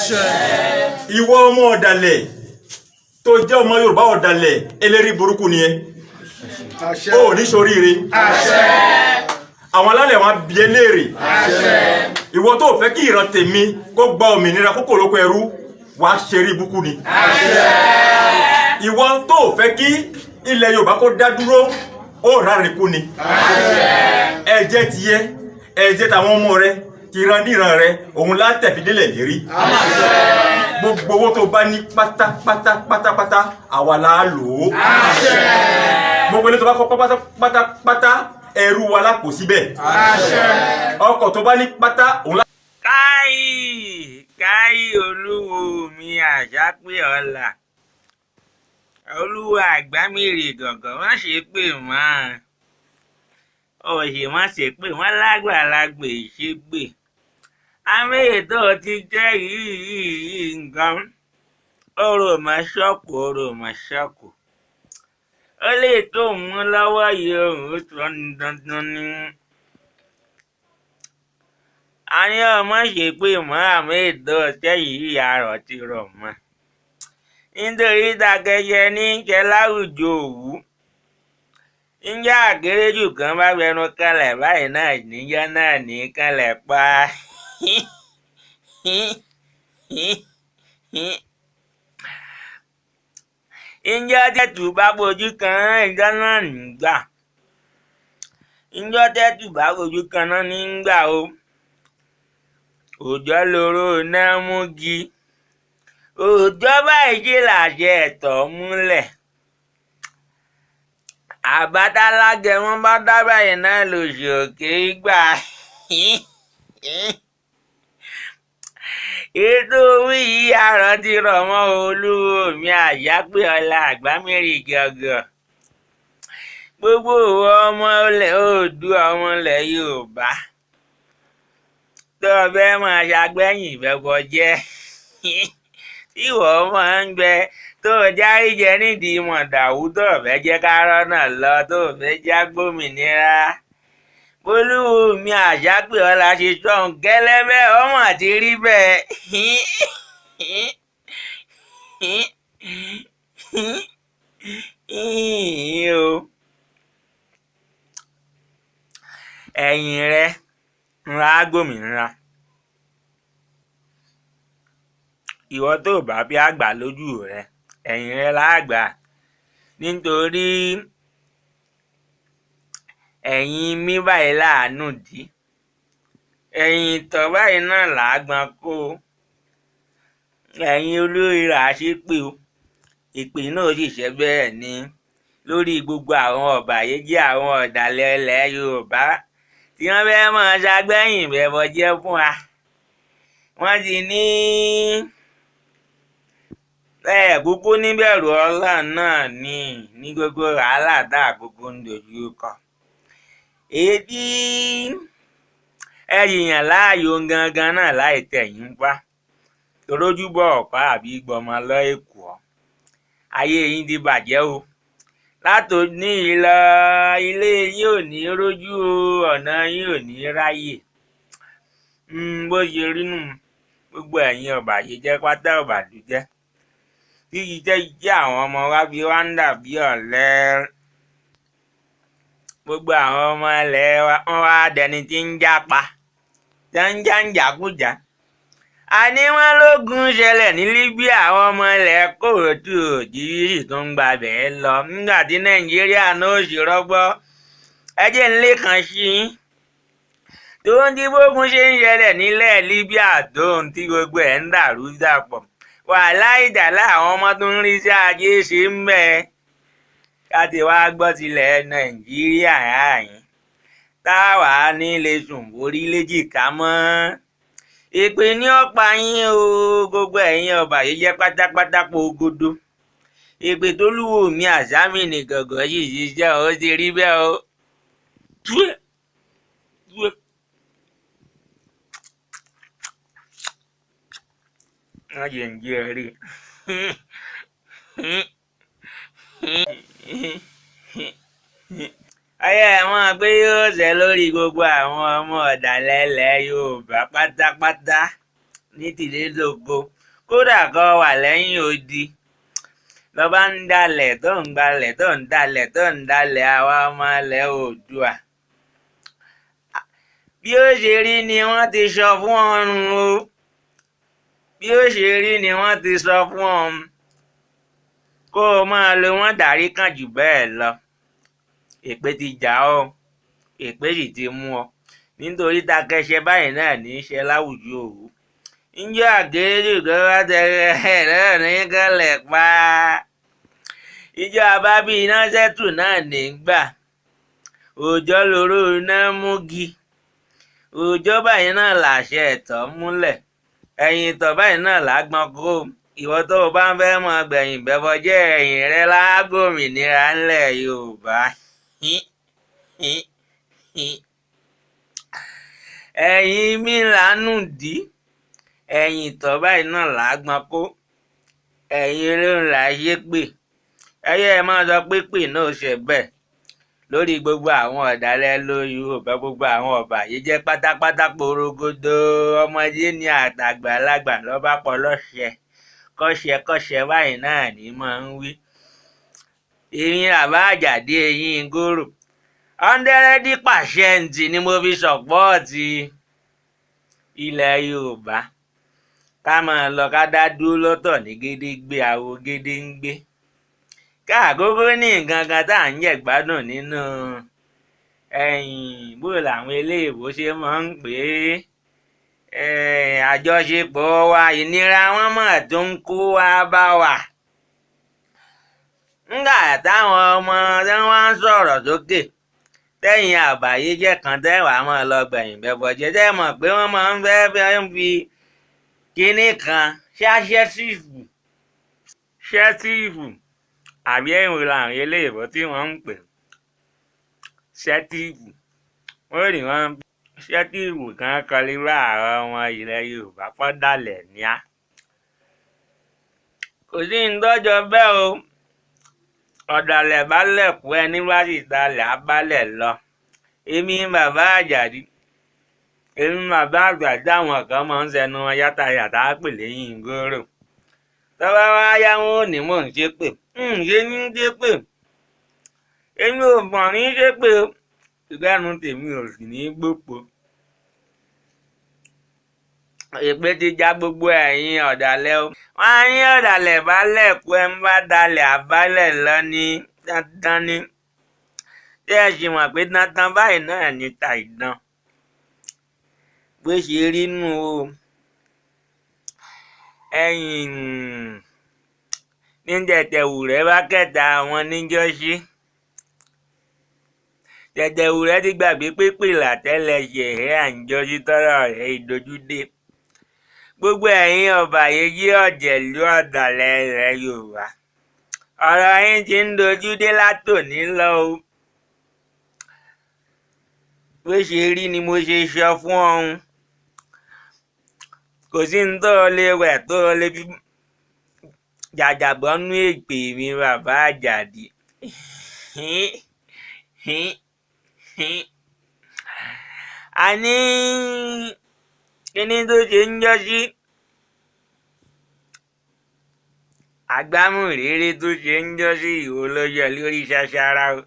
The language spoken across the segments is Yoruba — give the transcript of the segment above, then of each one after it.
Ìwọ ọmọ ọ̀dàlẹ̀ tó jẹ́ ọmọ Yorùbá ọ̀dàlẹ̀ eléri burúkú ni ẹ. Ó ní ṣoríire. Àwọn alálẹ̀ wọn bí ẹ léèrè. Ìwọ tó fẹ́ kí ìran tèmi kó gba òmìnira kókò lóko ẹrú, wàá ṣeré ibùkún ni. Ìwọ tó fẹ́ kí ilẹ̀ Yorùbá kó dá dúró, ó ráre kú ni. Ẹ̀jẹ̀ tiẹ̀, ẹ̀jẹ̀ tàwọn ọmọ rẹ, tìrandíran rẹ, òun látẹ̀fídélẹ̀ lérí. Gbogbo owó tó bá ní pátápátá pátápátá, àwa la lò ó. Gbogbo ilé tó bá kọ́ pátápátá, ẹrú wa la kó síbẹ̀. Ọkọ̀ tó bá ní pátá, òun la. Káì káì, olúwo mi àṣàpè ọ̀la, olúwa àgbámìrì gàngàn, má ṣe pè mọ́, òṣì má ṣe pè wọ́n, lágbàlagbè ṣe gbè àmì ètò ti jẹ́ yìí nǹkan ọ̀rọ̀ mà ṣọ́kù, ọ̀rọ̀ mà ṣọ́kù, ó lè tó mú lọ́wọ́ yìí, òun tó ní dandan ní. A ní ọmọ ṣe pé mọ́, àmì ètò ọ̀sẹ̀ yìí àrọ̀ ti rọ̀ mọ́, nítorí takẹyẹ ní kẹ láwùjọ òwú níjà àkéréjù kan bá fẹnu kanlẹ̀ báyìí náà, níjọ́ náà ní kanlẹ̀ pa. Ìjọ tẹ́tù bá fojú kan ìjọ náà nígbà, ìjọ tẹ́tù bá fojú kan náà nígbà o. Òjò lóró náà mú gi òjò báyìí ṣe làṣẹ ẹ̀tọ́ múlẹ̀. Àbátálágẹ wọn bá dábàá yìí náà lòṣì òkè gbà. Ètò owó yìí àrùn ti rọ̀ mọ́ olúwo mi àyápé ọlá àgbámẹ́rì gàngàn. Gbogbo ọmọ ilẹ̀ Oòduà, ọmọ ilẹ̀ Yorùbá tó o fẹ́ máa ṣàgbẹ́yìn ìbẹ́bọ jẹ́, tí wọ́n máa ń gbẹ tó o járí jẹ nídìí mọ̀dàwú, tó o fẹ́ jẹ́ ká rọ́nà lọ, tó o fẹ́ já gbòmìnira, olúwo mi àṣàpè ọlá ṣe sọ̀hún gẹ́lẹ́ bẹ́ẹ̀, ọmọ àti rí bẹ́ẹ̀. Ẹ̀yìn rẹ ńlá gbòmìnira. Ìwọ tó bá bí àgbà lójú rẹ, ẹ̀yìn rẹ láàgbà, nítorí ẹ̀yìn mi báyìí láàánú dí, ẹ̀yìn ìtọ̀ báyìí náà làágbọn kó, ẹ̀yìn olórí rà ṣe pé o, ìpè náà sì ṣe bẹ́ẹ̀ ni lórí gbogbo àwọn ọ̀bàyéjẹ́, àwọn ọ̀dàlẹ̀ ilẹ̀ Yorùbá tí wọ́n fẹ́ máa ṣàgbẹ́yìn bẹ̀bọ̀ jẹ́ fún wa. Wọ́n ti ní ẹ kúkú níbẹ̀rù Ọlọ́run náà ní ní gbogbo wàhálà tá àkókò ń dojú kọ. Èyí tí ẹ yìnyàn láàyò gangan náà láì tẹ̀yìn pa torójúbọ̀ ọ̀pá àbí gbọmọ lọ èkó, ayé yín ti bàjẹ́ o. Látòní lọ, ilé yín ò ní rójú o, ọ̀nà yín ò ní ráyè. Bó ṣe rí nù, gbogbo ẹ̀yin ọ̀bàyéjẹ́ pátá, ọ̀bàlújẹ́ tí iṣẹ́ iṣẹ́ àwọn ọmọ wa fi wá ń dàbí ọ̀lẹ. Gbogbo àwọn ọmọ ilẹ̀ wa wọ́n wá dẹni tí ń jápa, tí ń já ń jákújà. Àní wọ́n lógun ṣẹlẹ̀ ní Libya, àwọn ọmọ ilẹ̀ kóòtù òjìrì tó ń gba bẹ́ẹ̀ lọ nígbà tí Nàìjíríà náà ò sì rọ́gbọ́. Ẹ jẹ́ ń lé kan sí i tó ń tí bógun ṣe ń ṣẹlẹ̀ nílẹ̀ Libya, tó ń tí gbogbo ẹ̀ ń dàrú dàpọ̀, wàhálà ìjàlá, àwọn ọmọ tó ń rí sí ajé ṣe ń bẹ́ẹ̀. Káti wá gbọ́ tilẹ̀ Nàìjíríà yín táwa nílé sùn borí léjìká mọ́. Èpè ní ọ̀pá yín o, gbogbo ẹ̀yin ọba yìí jẹ́ pátápátá pogodo. Èpè tó lúwo mi àsámì ní gàngàn yìí ṣiṣẹ́, ó ti rí bẹ́ẹ̀ o. Wọ́n jẹ́ ń jẹ́ rí. Ayé ẹ̀ mọ̀ pé yóò ṣẹ lórí gbogbo àwọn ọmọ ọ̀dàlẹ̀ ilẹ̀ Yorùbá pátápátá. ní tìlédògo, kódà kó wà lẹ́yìn odi lọ́ba ń dalẹ̀ tó ń gbalẹ̀ tó ń dalẹ̀ tó ń dalẹ̀ àwa ọmọ ilẹ̀ Oòduà. Bí ó ṣe rí ni wọ́n ti sọ fún ọrùn o, bí ó ṣe rí ni wọ́n ti sọ fún ọrùn, kó o máa lo wọ́n dárí kàn jù bẹ́ẹ̀ lọ. Èpè ti jà ọ́, èpè sì ti mú ọ, nítorí takẹṣẹ báyìí náà ní í ṣe láwùjọ òwú. Njẹ́ àgéjù tó bá tẹ̀lé ẹ̀ náà ní kẹlẹ̀ pa. Ìjọ àbábí iná sẹ́tù náà ní gbà. Òòjọ́ lóró iná múgi. Òòjọ́ báyìí náà làṣẹ ẹ̀tọ́ múlẹ̀. Ẹ̀yìn ìtọ̀ báyìí náà lágbọ́n kó. Ìwọ tó o bá ń fẹ́ mọ gbẹ̀yìn bẹ́bọ jẹ́ ẹ̀yìn rẹ lágbòmìnira ńlẹ̀ Yorùbá. Ẹ̀yìn mi lánù dí. Ẹ̀yìn ìtọ̀ báyìí náà làágbọ́n kó. Ẹ̀yìn olóhùn là ṣe pè. Ẹyẹ ẹ máa sọ pé pè náà ṣe bẹ́ẹ̀ lórí gbogbo àwọn ọ̀dàlẹ̀ lórí Yorùbá, gbogbo àwọn ọba yìí jẹ́ pátápátá porogodo, ọmọdé ní àtàgbàlagbà lọ́ba pọ̀ lọ́sẹ̀ kọ́ṣẹ́ kọ́ṣẹ́ báyìí náà ní máa ń wí. Èmi bàbá Àjàdí eyín gòrò 100% ni mo fi sọ̀pọ́ọ̀tì ilẹ̀ Yorùbá. Ká máa lọ ká dá dúró lọ́tọ̀ ní gédégbé àwo gédéǹgbé. Káàkókó ní nǹkan kan tá à ń jẹ̀ gbádùn nínú ẹ̀yìn bó làwọn eléèbó ṣe máa ń pè é, àjọṣepọ̀ wa ìnira wọn mọ̀ tó ń kó wa bá wa. Ńgbà táwọn ọmọ tí wọ́n ń sọ̀rọ̀ sókè tẹ́yìn àbáyé jẹ́ kan tẹ́wàá máa lọ gbẹ̀yìn bẹ́bọ̀ jẹ́, tẹ́ mọ̀ pé wọ́n máa ń fẹ́ fi kinní kan ṣáṣẹ́sìfù ṣẹ́tìfù àbí ẹ̀yìn làwọn eléèbó tí wọ́n ń pè ṣẹ́tìfù. Wọ́n ní wọ́n ṣẹ́tìfù kan kọlí bá àwọn ọmọ ilẹ̀ Yorùbá pọ́ dalẹ̀ ní á. Kò sí ní tọ́jọ́ bẹ́ẹ̀ o. Ọ̀dàlẹ̀ balẹ̀ kú, ẹni bá sì dalẹ̀ á balẹ̀ lọ. Èmi bàbá Àjàdí, èmi bàbá Àjàdí àwọn kan máa ń sẹnu wọn yátayàtá pè lẹ́yìn gòrò. Tọ́ba wá yá wọn ò ní mò ń ṣépè, ń ṣe ní ṣépè. Èmi ò mọ̀ ní ṣépè o, ìgbẹ́nu tèmi ò sì ní gbópo. Èpè ti já gbogbo ẹ̀yin ọ̀dàlẹ̀ o. Wọ́n á ní ọ̀dàlẹ̀ balẹ̀ kú, ẹ ń bá dalẹ̀ àbálẹ̀ lọ ní dandan ni. Tí ẹ sì mọ̀ pé dandan báyìí náà ní ta ìdán. Bó ṣe rí nù o. Ẹ̀yìn ní tẹ̀tẹ̀wùrẹ́ bá kẹta àwọn níjọ́sí. Tẹ̀tẹ̀wùrẹ́ ti gbàgbé pépè làtẹ́lẹsẹ̀ ẹ̀ àǹjọ́sí tọ́rọ̀ rẹ̀ ìdojúdé. Gbogbo ẹ̀yin ọ̀bàyéjẹ́ ọ̀jẹ̀lú ọ̀dàlẹ̀ ilẹ̀ Yorùbá, ọ̀rọ̀ yín ti ń dojú dé látòní lọ o. Bó ṣe rí ni mo ṣe sọ fún ọ̀hún. Kò sí ní tó o lè wẹ̀ tó o lè fi jàjàbọ́ nú èpè mi bàbá Àjàdí. Àní kíní tó ṣe ń jọ́sí, àgbámúréré tó ṣe ń jọ́sí ìwò ló yọ lórí ṣaṣara o.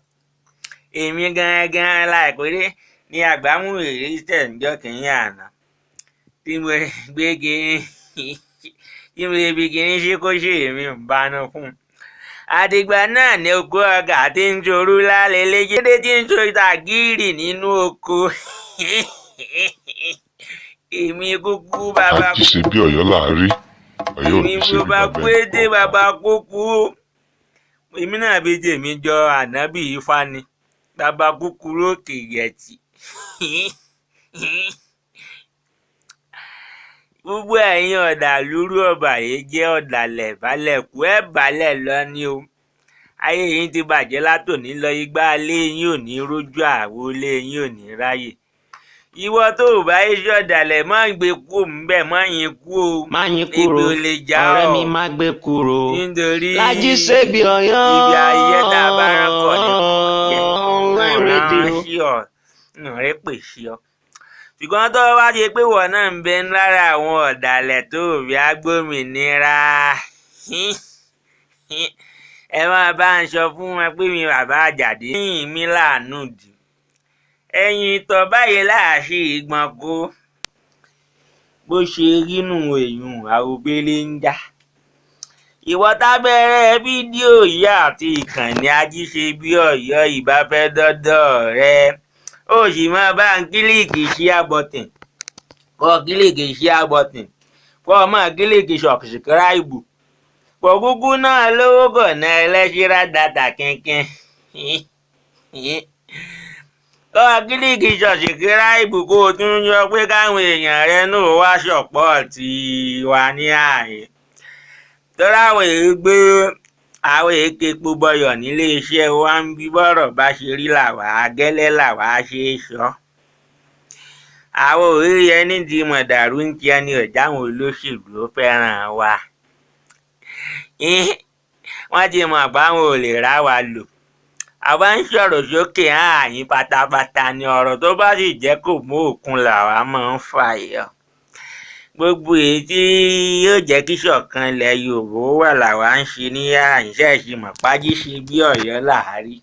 Èmi gangan láìpẹ́ ní àgbámúréré tẹ̀ ń jọ́ kínní àná tí mo gbé kinní tí mo fi kinní ṣe kó ṣe èmi ń bánú fún un. Àtìgbà náà ni oko ọkà tí ń sorú lálẹ́ léjédé tí ń so tàgírì nínú oko. Èmi kúkú bàbá Àjí ṣe bí Ọ̀yọ́ là á rí, Ọ̀yọ́ ò èmi ní ṣe bí bàbá bàbá kú èdè ẹnìkọ̀ọ̀kan. bàbá kúkú. Èmi náà bí tèmi jọ ànábì Ifá ni. Bàbá kúkúrú òkè yẹ̀tì. Gbogbo ẹ̀yin ọ̀dàlúrú ọ̀bàyéjẹ́ ọ̀dàlẹ̀ balẹ̀ kú ẹ̀ balẹ̀ lọ ni o. Ayé yín ti bàjẹ́ látòní lọ, igbá ilé yín ò ní rójú, àwo ilé yín ò ní ráyè. Ìwọ tó o bá iṣẹ́ ọ̀dàlẹ̀ má gbé kú ńbẹ̀, má yín kú o. Má yín Èpè kúrò, ò lè já ọ̀rẹ́ ọ mi má gbé kúrò. nítorí Lájí ṣebí Ọ̀yọ́ ibi ayé tá a bá rán kọ̀ ní kò jẹ́. online Ń rán radio. sí ọ, ń rẹ́ pè sí ọ. Ṣùgbọ́n tó bá ṣe pé wọ́n náà ń bẹ lára àwọn ọ̀dàlẹ̀ tó fi agbómìnira, ẹ máa bá ń sọ fún wọn pé mi bàbá Àjàdí yìnyín mi láàánú dì. Ẹ̀yìn ìtọ̀ báyìí láàṣì ìgbọ̀n kó. Bó ṣe rí nù èèyàn àròbélé ń já. Ìwọ tábẹ́rẹ́ fídíò yìí àti ìkànnì Ajíṣebí Ọ̀yọ́ ìbá fẹ́ dọ́dọ̀ rẹ, ó sì máa bá ń kílíìkì share button, kọ́ kílíìkì share button, kọ́ ọ máa kílíìkì subscribe. Kò kúkú náà lówó kò ná ẹlẹ́ṣirà dátà kínkín. Kọ́ kílíìkì subscribe kó o tún yọ pé káwọn èèyàn rẹ náà wá ṣọ̀pọ̀tì wa ní ààyè. Torí àwọn èé gbé àwọn èké epo bọyọ̀ nílé iṣẹ́ wa ń bí bọ́rọ̀ bá ṣe rí làwa gẹ́lẹ́ làwa ṣe é sọ. Àwọn òrírí ẹni di mọ̀dàrú ń ti ẹni ọ̀já àwọn olóṣèlú ó fẹ́ràn wa. Wọ́n ti mọ̀ pé àwọn ò lè rá wa lò. Àwa ń sọ̀rọ̀ sókè ààyìn pátápátá ni ọ̀rọ̀ tó bá sì jẹ́ kò mú òkun làwa máa ń fàyọ. Gbogbo èyí tí yóò jẹ́ kí ṣọ̀kan ilẹ̀ Yorùbá ó wà làwa ń ṣe ní àyìnṣẹ́ ìṣìmọ̀ pàjíṣe bí Ọ̀yọ́ làárí.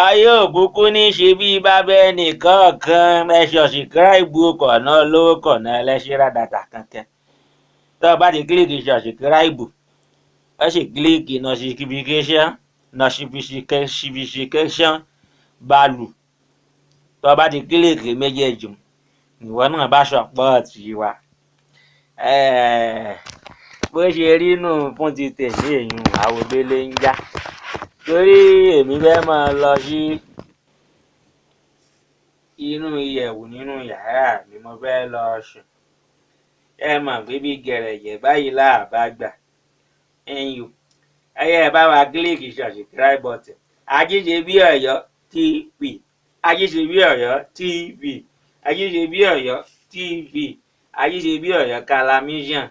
Ayé òkúkú ní ṣe bí bàbá ẹnìkọ̀ọ̀kan. Ẹ ṣọ̀ṣìkíráìbù kọ̀ọ̀nà olówó kọ̀ọ̀nà ẹlẹ́ṣirà dàtà kankan. Tó o bá ti kílíìkì ṣọ̀ṣìkíráìbù, ó sì kílíìkì notification báàlù. Tó o bá ti kílíìkì méjèèjì, ìwọ náà bá ṣọ̀pọ̀tì wa. Bó ṣe rí nù fún ti tèmi èèyàn àwòbélé ń já. Torí èmi fẹ́ máa lọ sí inú ìyẹ̀wù nínú yàrá mi, mo fẹ́ lọ sùn. Ẹ mọ̀ pé bí gẹ̀rẹ̀jẹ̀ báyìí là bá gbà. Ẹ̀yin o, ẹyẹ ẹ bá wa kílíìkì subscribe button. Ajíṣebí Ọ̀yọ́ TV, Ajíṣebí Ọ̀yọ́ TV, Ajíṣebí Ọ̀yọ́ TV, Ajíṣebí Ọ̀yọ́ Kalamission.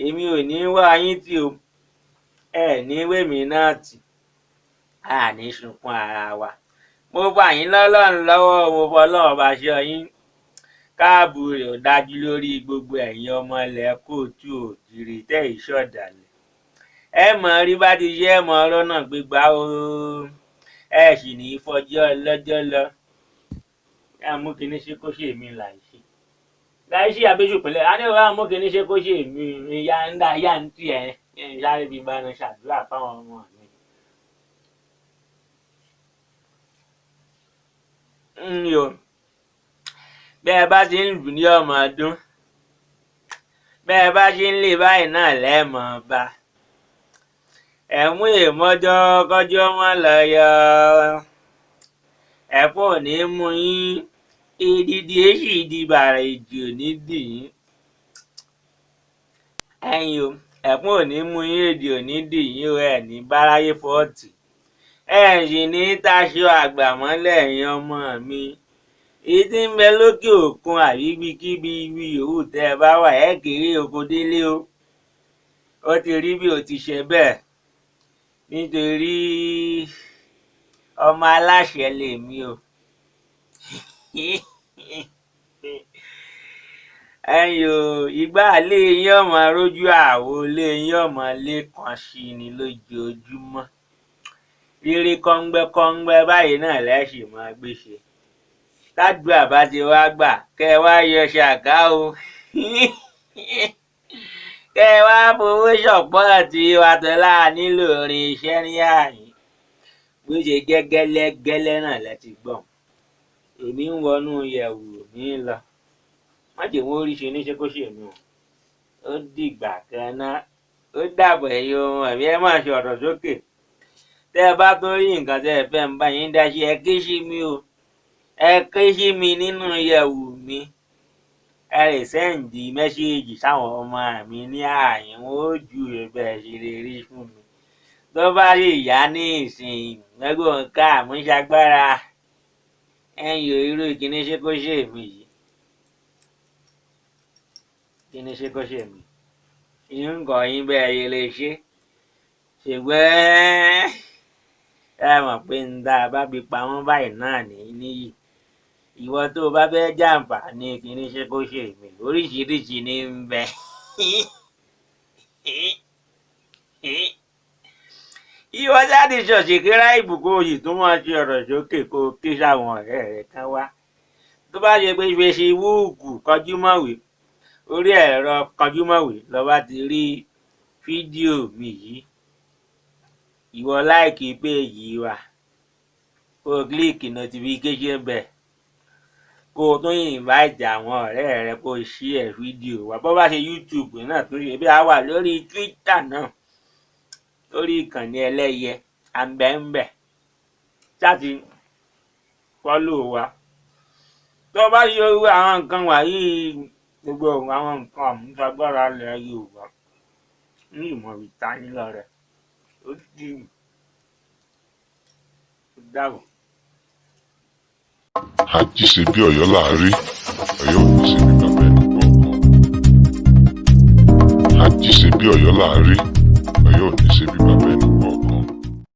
Èmi ò ní wá yín tì o, ẹ ní wèmí náà tì, a ní sunkún ara wa. Mo fà yín lọ́lọ́run lọ́wọ́, mo fọlọ́run bá ṣọ́ yín. Káàbù rẹ̀ ò dájú lórí gbogbo ẹ̀yin ọmọ ilẹ̀ kóòtù òjìrì tẹ́ ìṣọ̀dàlẹ̀. Ẹ mọ̀ rí bá ti ṣe, ẹ mọ̀ rọ́nà gbégbá o. Ẹ sì ní í fọjọ́ ọlọ́jọ́ lọ. Ẹ mú kinní ṣe kó ṣe mí láìṣe. Láìṣe àbẹ́sùpínlẹ̀, a ní wàá mú kinní ṣe kó ṣe mí ìyá ń dá ìyá ń tì ẹ́ sáré fi bá ní ṣàdúrà fáwọn ọmọ mi. Ń yo, bẹ́ ẹ bá ti ń lù ní ọmọ ọdún, bẹ́ ẹ bá ṣe ń lè báyìí náà lẹ́ẹ̀mọ́ bá. Ẹ̀mú èmọ́jọ́ kọjọ́ mọ́ lọ yọ. Ẹ̀fọ́ ò ní mú yín, ìdìdì èsì ìdí bàrà ìjì ò ní dì yín. Ẹ̀yin o, ẹ̀fún ò ní mú yín, èdè ò ní dì yín o, ẹ̀ ní báráyé fọ́ọ̀tì. Ẹ sì ní taṣọ àgbà mọ́lẹ̀ ẹ̀yin ọmọ mi. Èyí tí ń bẹ lókè òkun àbí ibikíbi ibi yòówù tẹ́ ẹ bá wà, ẹ kéré oko délé o. Ó ti rí bí ó ti ṣe bẹ́ẹ̀. Nítorí ọmọ aláṣẹ lèmi o. Ẹ̀yin o, ìgbà lé yín ọmọ rójú àwo lé yín ọmọ lẹ́kan sí ni lójoojúmọ́. Rírí kọ́ngbẹ́kọ́ngbẹ́ báyìí náà lẹ́sìn máa gbé ṣe. Tádùá bá ti wá gbà, kẹ́ ẹ wá yọ ṣàká o. Kẹ́ ẹ wá fowó ṣọ̀pọ̀tì wa tọ́lá nílò orin iṣẹ́ ní àyín. Bó ṣe jẹ́ gẹ́lẹ́ gẹ́lẹ́ náà lẹ ti gbọ́n. Èmi ń wọnú ìyẹ̀wù mi lọ. Má jẹ́ wọ́n rí ṣe ní ṣe kó ṣe mí o. Ó dìgbà kan náà, ó dàbọ̀ ẹ̀yin ohun ẹ̀mí ẹ máa sọ̀rọ̀ sókè. Tẹ́ ẹ bá tún rí nǹkan tẹ́ ẹ fẹ́ ń bá yín dá sí, ẹ ké sí mi o. Ẹ ké sí mi nínú ìyẹ̀wù mi. Ẹ lè sẹ́ǹdì mẹ́séèjì sáwọn ọmọ mi ní ààyè, wọn ó júwe bẹ́ẹ̀ ṣe lè rí fún mi. Tó bá sì yá ní ìsìn, ẹgbẹ́ nǹkan àmúṣagbára. Ẹ̀yin ò irú kíní ṣe kó ṣe mí yìí. Kíní ṣe kó ṣe mí. Ń kọ́ yín bẹ́ẹ̀ ṣe lè ṣe. Ṣùgbọ́n ẹ mọ̀ pé ń dá a bá fi pamọ́ báyìí náà ní níyì. Ìwọ tó o bá fẹ́ jàǹfààní kìíní ṣe kó ṣe mí oríṣiríṣi ní ń bẹ. Ìwọ sáà ṣọ̀ṣì kíra ìbùkún òyì tó máa ṣe ọ̀rọ̀ sókè kó o ké sáwọn ọ̀rẹ́ rẹ kan wá. Tó bá ṣe pé fesibúùkù kọjúmọ̀wé, orí ẹ̀rọ kọjúmọ̀wé lọ bá ti rí fídíò mi yìí, ìwọ láìkì péèjì wa, kó o kílíìkì notification bell, kó o tún invite àwọn ọ̀rẹ́ rẹ, kó o share fídíò wa. Bó bá ṣe YouTube náà tún ṣe bí a wà lórí Twitter náà, lórí ìkànnì ẹlẹ́yẹ àǹbẹ̀ǹbẹ̀, ṣáàtì follow wa. Tó bá ṣe irú àwọn nǹkan wọ̀nyí, gbogbo àwọn nǹkan àmúṣagbára ilẹ̀ Yorùbá ní ìmọ̀ ìtanilọ́rẹ ó dì ó dàbọ̀. Àjí ṣe bí Ọ̀yọ́ là á rí, Ọ̀yọ́ ò ní ṣe bí bàbá ẹnì kọ̀ọ̀kan. Àjí ṣe bí Ọ̀yọ́ là á rí, Ọ̀yọ́ ò ní ṣe bí bàbá.